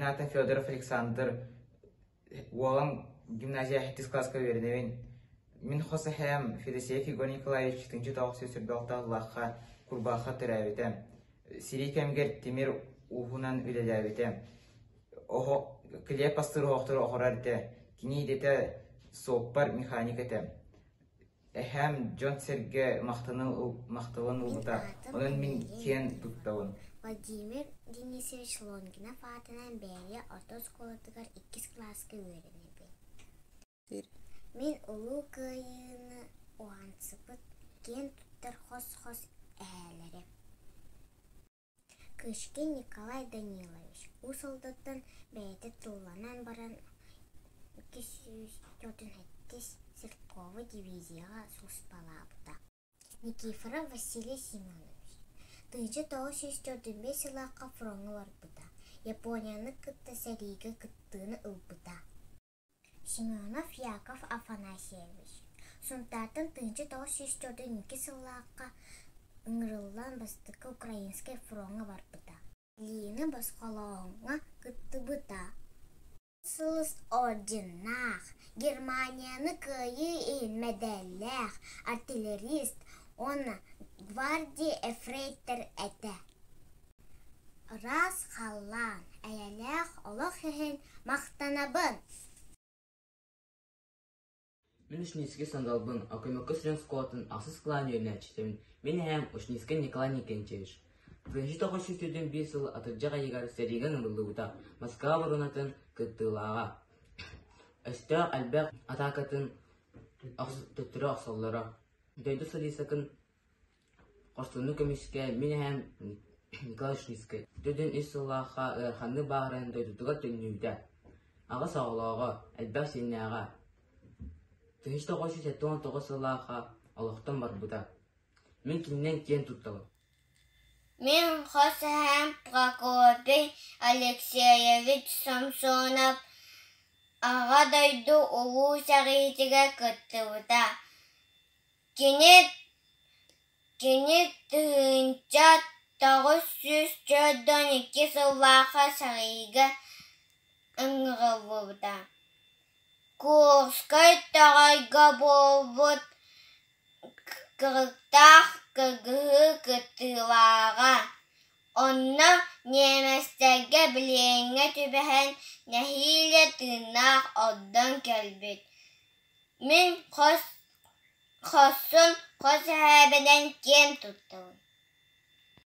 аатым Федоров Александр. Уолан гимназия сэттис кылааска үөрэнэбин. Мин хос эһээм Федосеев Егор Николаевич 1946 сыллаахха Курбаахха төрөөбүтэ. Сэрии кэмигэр тимир ууһунан үлэлээбитэ. Оһох килиэп астыыр оһохтору оһорор этэ. Кини идэтэ суоппар, механик этэ. Эһээм дьон-сэргэ махталын Мин ылбыта, аатым онон мин Амелия киэн Ивановна. туттабын. Владимир Денисович Лонгинов аатынан Бээрийэ орто оскуолатыгар иккис кылааска үөрэнэбин. Мин Улуу Кыайыыны уһансыбыт киэн туттар хос-хос эһээлэрим. Кычкин Николай Данилович Уус Алдантан бэйэтэ тылланан баран 247 стрелковай дивизияҕа сулууспалаабыта. Никифоров Василий Семенович 1945 сыллаахха фроҥҥа барбыта, Японияны кытта сэриигэ кыттыыны ылбыта. Семенов Яков Афанасьевич Сунтаартан 1942 сыллаахха ыҥырыллан Бастакы Украинскай фроҥҥа барбыта. Илиини босхолооһуҥҥа кыттыбыта. Сулус орденнаах, Германияны кыайыы иһин мэдээллээх артиллерист уонна гвардия ефрейтор этэ. Ыраас халлаан, эйэлээх олох иһин махтанабын! Мин Ушницкий сандалбын, Окоймокко сүрүн оскуолатын ахсыс кылаан үөрэнээччитэбин. Мин эһээм Ушницкай Николай Никентьевич. 1941 сыл атырдьах ыйыгар сэриигэ ыҥырыллыбыта, Москва оборонатын кыттыылааҕа. Өстөөх элбэх атаакатын төттөрү охсоллоро. Дойду столицатын Хорсуннук көмүскээн мин эһээм Николай Ушницкай төрдүн үс сыллаахха ыараханнык бааһыран дойдутугар төннүбүтэ. Аҕыс оҕолооҕо, элбэх сиэннээҕэ. 1979 сыллаахха олохтон барбыта. Мин кининэн киэн туттабын. Мин хос эһээм Прокопий Алексеевич Самсонов Аҕа дойду Улуу сэриитигэр кыттыбыта. Кини Кини 1942 сыллаахха сэриигэ ыҥырыллыбыта. Курскай Тоҕойго буолбут кырыктаах кыргыһыы кыттыылааҕа. Онно ньиэмэстэргэ билиэҥҥэ түбэһэн нэһиилэ тыыннаах ордон кэлбит. Мин хос Хорсун хос эһээбинэн киэн туттабын.